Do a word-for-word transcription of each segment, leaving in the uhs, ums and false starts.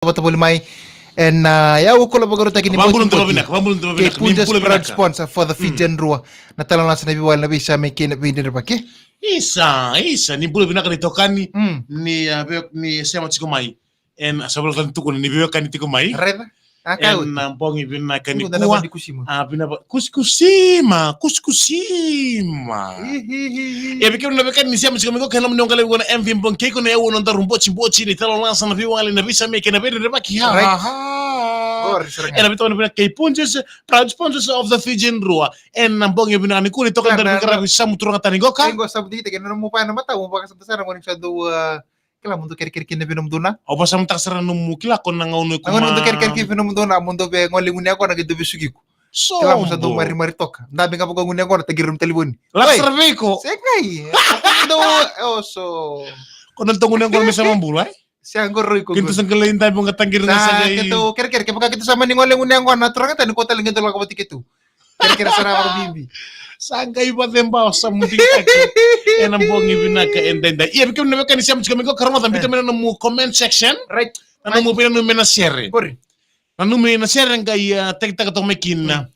vata voli mai. Ena, ah, yau kula vakarautaki ni Vabula boti dova boti. Vinaka, vabula dova Kei vinaka, ni Punjas bula proud vinaka. Sponsor for the Fijian Drua. Na talanoa sa na veiwali na veisamai kei na veidredrevaki. Isa, isa, ni bula vinaka ni tokani, Mm. ni, ah, ve-, ni sema tiko mai. Ena, ah, sa vula ka ni tukuna ni veiwekani tiko mai. Raica. Ah, ka Ena, oti. Ah, bogi vinaka ni Ngu dana kua. Vadi kusima. Ah, vinaka, kuskusima, kuskusima. Hi, hi, hi, hi. E vei kemuni na veiwekani ni sema tiko mai qo, kei na nomuni waqalevu qo na M V Bogi, kei ko na yau na daru boti boti, ni talanoa sa na veiwali na veisamai kei na veidredrevaki. Ha, Right. ha, ha. Ori, sara ga. Ena veiwekani vinaka kei Punjas, proud sponsors of the Fijian Drua. Ena bogi vinaka ni kua ni toka Vinaka, dana vinaka. Vinaka, samu turaga tani qoka. Qo samu tiki tiki, na nomu paia na mata, mo vakasamataka sara, qo ni sa dou, ah, kila mo dou kerekere kina vei nomudou na. Au vakasamataka sara nomu kila ko na gauna Na gauna mo dou kerekere kina vei nomudou na, mo dou via gole gunu yaqona qai dou via suki iko. Kila mo sa dou Sobo. Marimari toka. Dabe ga vaka gunu yaqona, tagira nomu talevoni. Lako Oi. Sara vei iko. Segai. Dou, oh, so. Ko na dou gunu yaqona me sa mabula, eh? Sega, qori iko Kina qori. Sa qai dabe ga tagira na Sa sa qai. Keitou kerekere, kevaka keitou sa mani gole gunu yaqona, turaga tani ko tale qai dou lako vata kei keitou. Kerekere sara vakabibi. Sa qai vaceba o sa mudikitaki. Ena bogi vinaka edaidai. Ia, vei kemuni na veiwekani sema tiko mai qo, ka rogoca, biuta mai na nomu comment section. Right. Na nomu vei na nomu na sere. Qori. Na nomu na sere qai, ah, takitaka toka mai kina. Mm.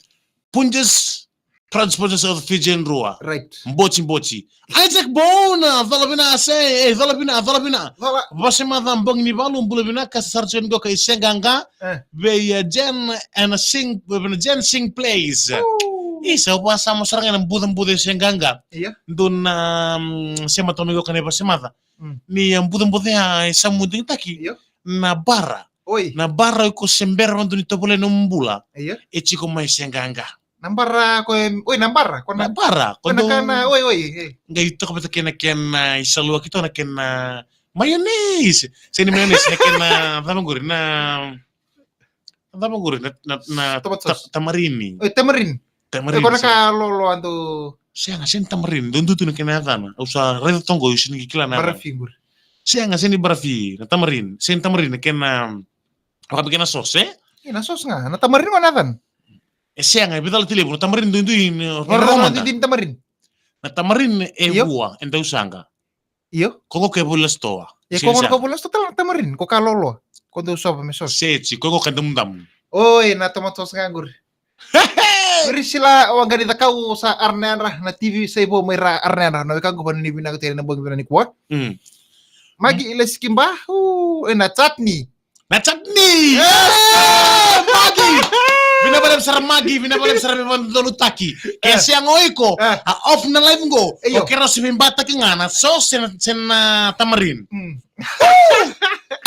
Punjas, proud sponsors of Fijian Drua. Right. Boti boti. Isaac Bona, cola vinaka se, eh, cola vinaka, cola vinaka. Cola. Vosemaca bogi ni valu, bula vinaka, sa sara tiko qo kei Segaga. Eh. Vei, eh, Jen, ena Sing, vei na Jen Sing Place. Ooh. Isa, au vakasama sara ga na bucabuca i Segaga. Io. Dou na, mm, sema toka mai qo ka na vosemaca. Mm. Ni, eh, bucabuca ya e sa mudikitaki. Io. Na bara. Oi. Na bara iko se bera vakadua ni tovolea na nomu bula. Io. E tiko mai Segaga. Na bara ko e, oi, na bara, ko na Na bara, ko Ko na dou kana, oi, oi, eh. Qai toka vata kei na kena, ah, isaluaki toka na kena, ah, mayonnaise. Sega ni mayonnaise, na kena, ah, cava qori, na, cava qori, na, na, na Tomato ta-, sauce. Tamarini. Oi, tamarin. Tamarini, Oi, ko na sega. Ka loloa dou. Sega, sega ni tamarini, dou dutu na kena yacana. Au sa raica toka qo, au sega ni kila na yacana. Barafi qori. Sega, sega ni barafi, na tamarini. Sega ni tamarini, na kena, ah, Vaka me kena sauce, eh? Io, na sauce ga. Na tamarin ga na yacana. E sega, e vica tale levu, na tamarin duidui, ni E roro na mada. Duidui ni tamarin. Na tamarin e Io. Vua, e dau saqa. Io. Ko qo ke vula sitoa. E Sega ko ni qo saqa. Ko vula sitoa tale na tamarin, ko ka loloa. Ko dau sova me sauce. Seti, ko qo ka damudamu. Oi, na tomato sauce ga qori. Priscilla Waqanicakau sa ara na yadra, na T V sa i vo mai ra ara na yadra. Na wekaqu vanua ni vinaka tale na bogi vinaka nikua. Mm. Magi Ilesikiba, u, e na chutney. Na chutney! Yes! Eh, Magi! Vinaka vakalevu sara Magi, vinaka vakalevu sara me vakadodonutaki. Ke Eh. Sega o iko, Eh. A off na live qo, Io. O keirau se veibataki ga na sauce se na, se na tamarin. Mm.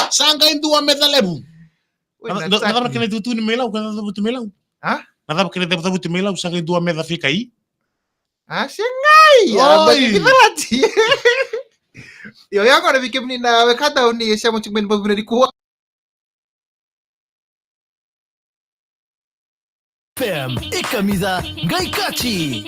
Sa qai dua meca levu. Oi, Na, na, na cava chutney. Kena itutu ni mailau, kena cavuti mailau. Ha? Na cava kena cavuti mailau, sa qai dua meca fikai. A, segai, a, Oi. Baki ki calati. Io, ia qo na vei kemuni na wekada ni sema tiko mai na bogi vinaka nikua. F M, e kamisa, qai kati.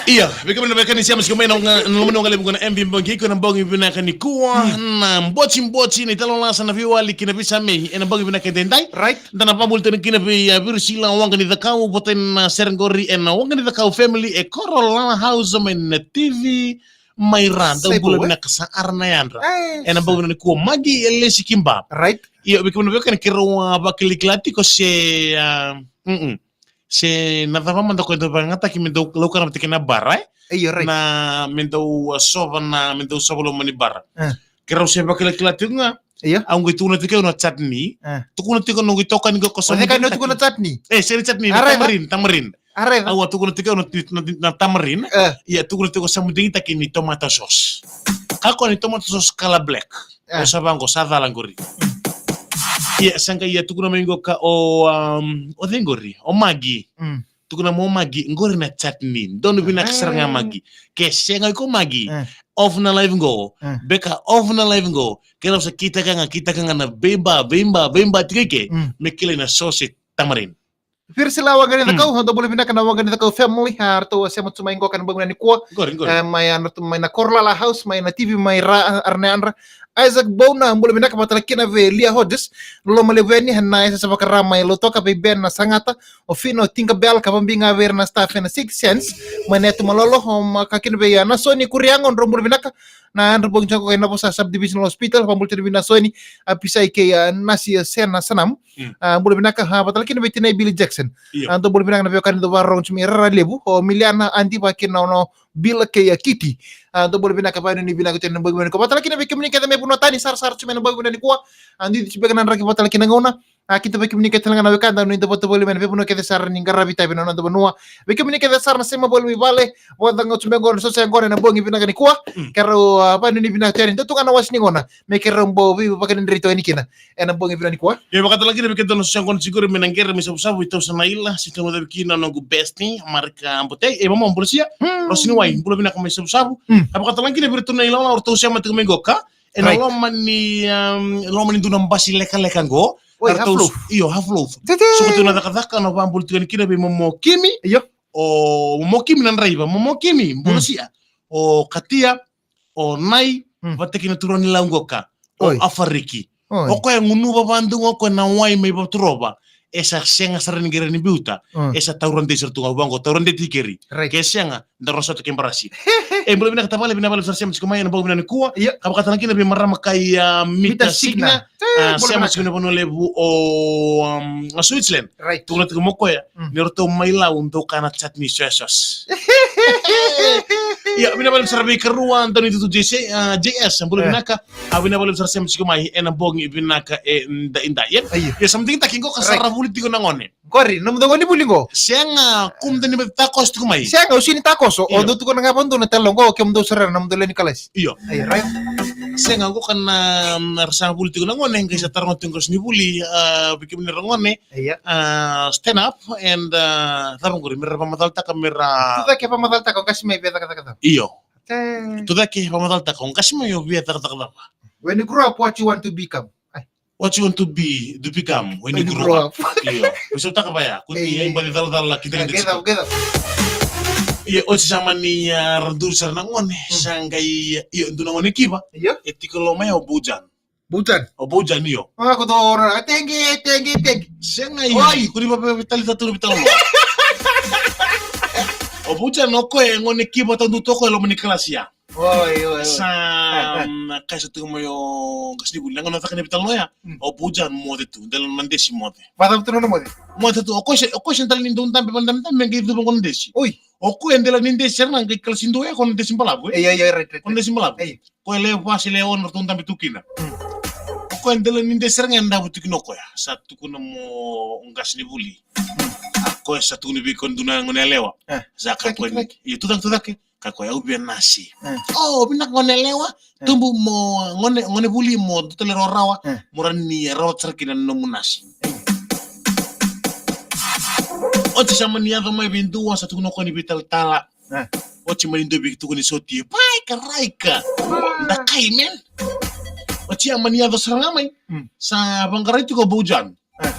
Ia, vei kemuni na wekada ni sema tiko mai na ga, na loma ni waqalevu qo na M V bogi, iko na bogi vinaka nikua, Mm. Na botiboti, na italanoa sa na veiwali ki na veisamei, ena bogi vinaka edaidai. Right. Da na vakabula tale kina vei, a, Priscilla Waqanicakau, vata na sere qori ena Waqanicakau family, e Korolala House mai na T V, mai ra, dau Sebo, bula eh? Vinaka sa ara na yadra. Eh, Ena sa- bogi vinaka nikua Magi Ilesikiba. Right. Io, vei kemuni na wekada ni keirau, a, vakilakila tiko se, a, mm-mm. Se na cava mada ko e dau vakayagataki me dau laukana vata kei na bara, eh? Io, right. Na me dau, a, sova na, me dau sova loma ni bara. Eh. Keirau se vakilakila tiko ga. Io. Au qai tukuna tiko au na chutney. Eh. Tukuna tiko au na qai toka ni qo ko sa O cei ka ni o tukuna chutney? Eh, se ni chutney, ni A, raica. Tamarin, tamarin. A, raica. Au a tukuna tiko au na, na, na, na tamarin. Eh. Ia, tukuna tiko sa mudigitaki ni tomato sauce. Ka ko ni tomato sauce kala black. Eh. O sa vaqo, sa cala qori. Ia, sa qai ia tukuna mai qo ka o, um, o cei qori? O Magi. Mm. Tukuna mo Magi, qori na chutney. Donu vinaka sara ga Magi. Ke sega iko Magi. Eh. Off na live qo. Eh. Beka off na live qo. Ke rau sa kitaka ga, kitaka ga na veiba, veiba, veiba tiko ike. Mm. Me kilai na sauce tamarin. Priscilla Waqanicakau, Mm. Dou bula vinaka na Waqanicakau family, a, ratou a sema tu mai qo ka na bogi vinaka nikua. Qori, qori. E, mai a, ratou mai na Korolala House, mai na T V, mai ra, a, ara na yadra. Isaac Bouna, bula vinaka vata kina vei Lia Hodges, loloma levu yani, na yasa sa vakara mai Lautoka vei Ben na Sagata, o Fino, o Tinkerbell, ka vabiga vei ira na staff ena Six Sense, mai na yatu Malolo, o ma ka kina vei, a, Nasoni Kuriago, drau bula vinaka, Na yadra bogi tiko qo ena Vosa Subdivisional Hospital, vakabula tiko vei na Soni, a, Pisai kei, a, nasi, a, Sena Sanam. Mm. A, bula vinaka, a, vata tale kina vei tinai Billy Jackson. Io. A, dou bula vinaka na veiwekani dou vakarorogo tiko mai Raralevu, o Miliana, Adi, vata kei na nona Bila kei, a, Kiti. A, dou bula vinaka, vakanuinui vinaka tiko ena bogi vinaka nikua. Vata tale kina vei kemuni kece mai vanua tani, sarasara tiko mai ena bogi vinaka nikua. A, duidui tiko beka na draki vata tale kina gauna. A, kidavaki kemuni kece tale ga na wekada, ni da vata voli mai na veivanua kece sara ni qaravi itavi na noda vanua. Vei kemuni kece sara na sema voli mai vale, vakacagau tiko beka qo na soso yaqona ena bogi vinaka nikua. Mm. Keirau, a, vakanuinui vinaka tiko yani, dua tu ga na wase ni gauna me keirau bau veivakadredretaki yani kina ena bogi vinaka nikua. Ia, vakatalega kina vei keda na soso yaqona tiko qori mai na qere mai Savusavu, i Tausanaila, se tu ga vata kina na noqu bestie Marika Botei, e mama, bula sia. Mm. Rosini Wai, bula vinaka mai Savusavu. Mm. A, vakatalega kina vei iratou na ilawalawa ratou sema tiko mai qo ka ena, right, loma ni, um, loma ni dua na basi lekaleka qo. Oi, eratou half loaf. Io, half loaf. Tete. Soko tiko na cakacaka, na vakabula tiko yani kina vei Momo Kimi. Io. O Momo Kimi na draiva, Momo Kimi, bula, mm, sia. O Katia, o Nai, mm, vata kei na turaga ni Lau qo ka, o, oi, Afariki. Oi. O koya e gunuva vadua ga o koya na wai mai Vaturova. E sa sega sara ni qai rawa ni biuta. Mm. E sa taura desi sara tu ga vaqo, taura desi tikeri. Right. Ke sega, da rosota ke barasi. E, bula vinaka tavale, vinaka vale sara sema tiko mai ena bogi vinaka nikua. Ia. Ka vakatalega kina vei marama kai, a, Mita, Mita Signa. Signa. E, a, bula vinaka. Sema tiko mai na Vanua Levu o, um, a, Switzerland. Right. Tukuna tiko mai o koya, mm, ni ratou mai Lau dou kana chutney soya sauce. Ia, vinaka vale sara vei karua, Daunitutu J C, a, J S, bula, e, vinaka. A, vinaka vale sara sema tiko mai ena bogi vinaka edaidai, e. Io. Ia, sa mada digitaki qo ka, right, sa ra vuli tiko na gone. Qori, nomudou gone ni vuli qo? Sega, kua mada ni mai takoso tiko mai. Sega, au sega ni takoso. Io. O dou tukuna ga vakadua na tale qo, kemudou sara na nomudou lewe ni kalasi. Io. Io, right. Sega, qo ka na, mm, ra sa vuli tiko na gone, qai sa taroga tiko qasenivuli, vuli, a, vei kemuni ra gone. Io. A, stand up and, a, cava qori, me ra vakamacalataka, me ra... Tucake vakamacalataka o qase mai via cakacaka cava? Io. Te- Tucake vakamacalataka o qase mai o via cakacaka cava? When you grow up, what you want to become? Ai. What you want to be, to become when you grow up? Io. Veisautaka vaya, kuti, ei, ai baci calacala kidakidaki. Keda, keda. Io, oti sa mani, a, ra duri sara na gone, mm, sa qai, io, dua na gone kiva. Io. E tiko loma ya o Bujan. Bujan. O Bujan, io. A, ko dou ra, a, tegi, tegi, tegi. Sega, io. Oi. Kua ni vavitali tatu na vitalo. O Bujan o koya e gone kiva taudua tu o koya e loma ni kalasi ya. Oi, oi, oi. Sa, mm, kaya sa tiko mai o qasenivuli, na gauna caka na vitalanoa ya. Mm. O Bujan moce tu, dela na desi moce. Vacava tu na nona moce? Moce tu, o koya se, o koya se dela ni dau dabe, vadabedabe, me qai cuva qo na desi. Oi. O koya dela ni desi sara ga qai kalasi dua ya, ko na desi balavu, e? Ei, ei, ei, right, right, ko na desi balavu. Ei. Koya lewe va se lewe ono ratou dabe tu kina. Mm. O koya dela ni desi sara ga e davo tu kina o koya. Sa tukuna mai o qasenivuli. Mm. A koya sa tukuna vei koya dua na gone yalewa. E. Sa kaya koya ni, io, tucake, tucake. Ka koya, au via nasi. Mm. O, vinaka gone yalewa. Mm. Tubu mo gone, gone vuli mo dua tale rawarawa. Mm. Mo rawa ni rawata sara kina na nomu nasi. Mm. Oti sa mani yaco mai vei dua, sa tukuna o koya ni veitalatala. Mm. Oti mani dua vei tukuni soti. Paika, raika. Mm. Dakai, man. Oti ya mani yaco sara ga mai. Mm. Sa vaqarai tiko o Bujan. Mm.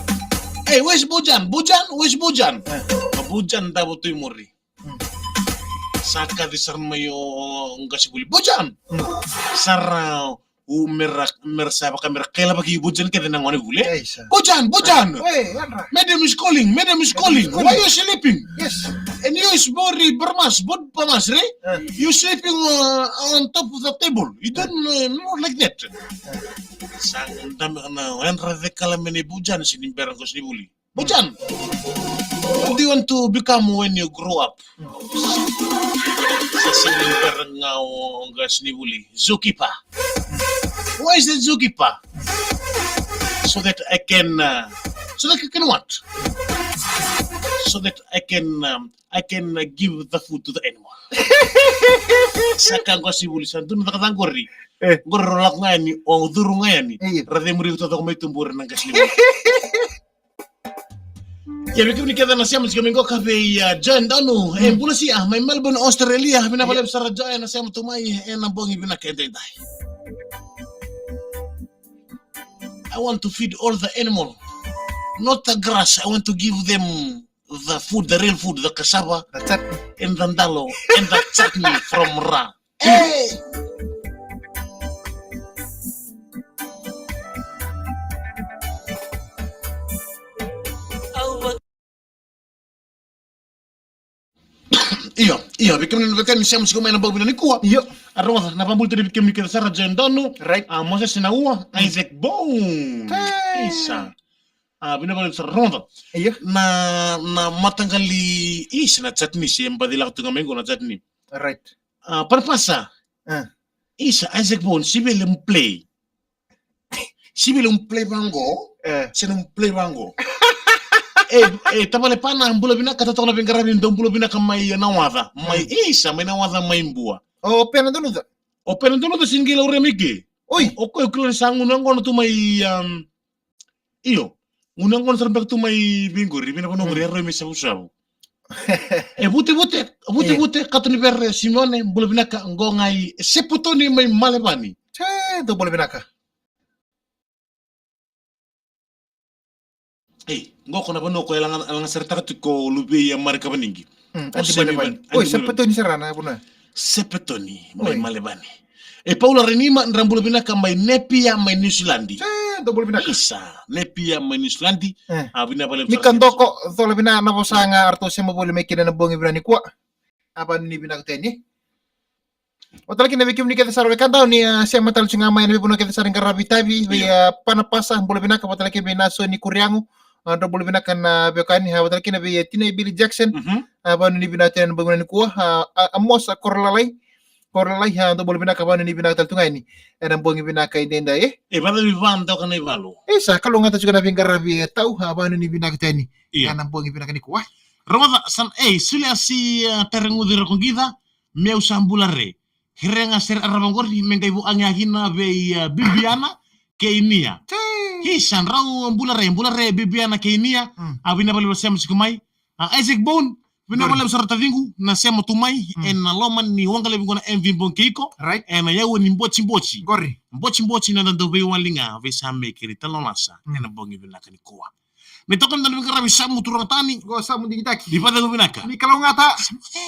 Hey, where's Bujan? Bujan, where's Bujan? Mm. O Bujan davo tu i muri. Mm. Sa kaci sara mai o qasenivuli. Bujan! Mm. Sa ra, u, me ra, me ra sa vaka me ra kailavaki Bujan kece na gonevuli. Ei, sa. Bujan, Bujan! Ei, yadra. Madam is calling, madam is calling. Madam is calling. Why you sleeping? Yes. And you is bori barmas, bod barmas, re? Eh. You sleeping, uh, on top of the table. You don't, uh, not like that. Eh. Sa dabe na, yadra cakacaka mai nei Bujan, sega ni bera o qasenivuli. Bujan, what do you want to become when you grow up? Sa sega ni bera ga o qasenivuli. Zookeeper. Why is it zookeeper? So that I can, uh, so that I can what? So that I can, um, I can, uh, give the food to the animal. Sa kaya o qasenivuli, sa dua na cakacaka qori. Eh. Qori o lako ga yani, o curu ga yani. Eh. Ra cemuri iko taucoko mai tubu, o ira na qasenivuli. Ia, vei kemuni kece na sema tiko mai qo ka vei, a, Joy Donu. E, mm, bula sia, mai Melbourne, Australia. Vinaka vakalevu sara Joy na sema tu mai ena bogi vinaka edaidai. I want to feed all the animal, not the grass. I want to give them the food, the real food, the cassava, the chutney, and the dalo, and the chutney from Ra. Hey! Io, io, vei kemuni na veiwekani sema tiko mai ena bogi vinaka nikua. Io. A rogoca, na vabuli tani vei kemuni kece sara, John Donu. Right. A Moses Naua, Isaac Bone. Isa. A vinaka vakalevu sara, rogoca. Io. Na, na mataqali, isa, na chutney se baci lako tu ga mai qo na chutney. Right. A Parapasa. Isa, Isaac Bone, sivele mo play. Sivele mo play vaqo. Se mo play vaqo. E, e tavale pana, bula vinaka, totoka na veiqaravi, dou bula vinaka mai Nawaca. Mai, isa, mai Nawaca, mai Bua. O Pena Donuca. O Pena Donuca, sega ni qai laurai mai ke. Oi. O koya, o kila ni sa gunu yaqona tu mai, um, io. Gunu yaqona sara beka tu mai vei qori, vei na vanua qori, e rau mai Savusavu. E Vutevute, Vutevute, Katonivere Simeone, bula vinaka, qo ga i Sepetoni mai Malevani. Se, dou bula vinaka. Ei, qo ko na vanua ko e laga, laga sarataka tiko o luvei a Marika Vanigi. Mm, o Adi Semi Malevani. Van-, oi, Adi Malevani. Sepetoni sara na vanua. Sepetoni, mai Malevani. E Paula Renima, dra bula vinaka mai Nepia, mai Niusiladi. Se, dou bula vinaka. Isa, Nepia, mai Niusiladi. A vinaka vakalevu sara. Mika Doko, cola vinaka na vosa ga, ratou sema voli mai kina na bogi vinaka nikua. A vanuinui vinaka tani. Vata tale kina vei kemuni kece sara wekada ni, a, sema tale tu ga mai na veivanua kece sara ni qaravi tavi, vei, a, Panapasa, bula vinaka, vata tale kina vei Nasoni Kuriagu, a, dra bula vinaka na veiwekani, a, vata tale kina vei, a, Tina i Billy Jackson, a, vanuinui vinaka tani na bogi vinaka nikua, a, a, Amos, a, Korolalai, Korolalai, a, dra bula vinaka, vanuinui vinaka tale tu ga yani, ena bogi vinaka edaidai, e? E, vata vei vada, doka na ivalu. Isa, kalougata tu ga na veiqaravi, e, tau, a, vanuinui vinaka tani, ena bogi vinaka nikua. Rogoca, sa, e, solia si, a, Tareguci Rokoqica, meu sa bula re. Here ga sere arava qori, me qai vuagi a kina vei, a, Bibiana kei Nia. Isa, drau bula re, bula re Bibiana kei Nia. A vinaka vakalevu sema tiko mai. A Isaac Bone, vinaka vakalevu sara taciqu, na sema tu mai, ena loma ni waqa levu qo na M V Bogi kei iko. Right. Ena yaua ni Botiboti. Qori. Botiboti na dau veiwali ga, vei Same kei Talonasa, ena bogi vinaka nikua. Me toka na dau veiqaravi Samu Turaga Tani. Qo Samu Digitaki. Ni vata vinaka. Ni kalougata.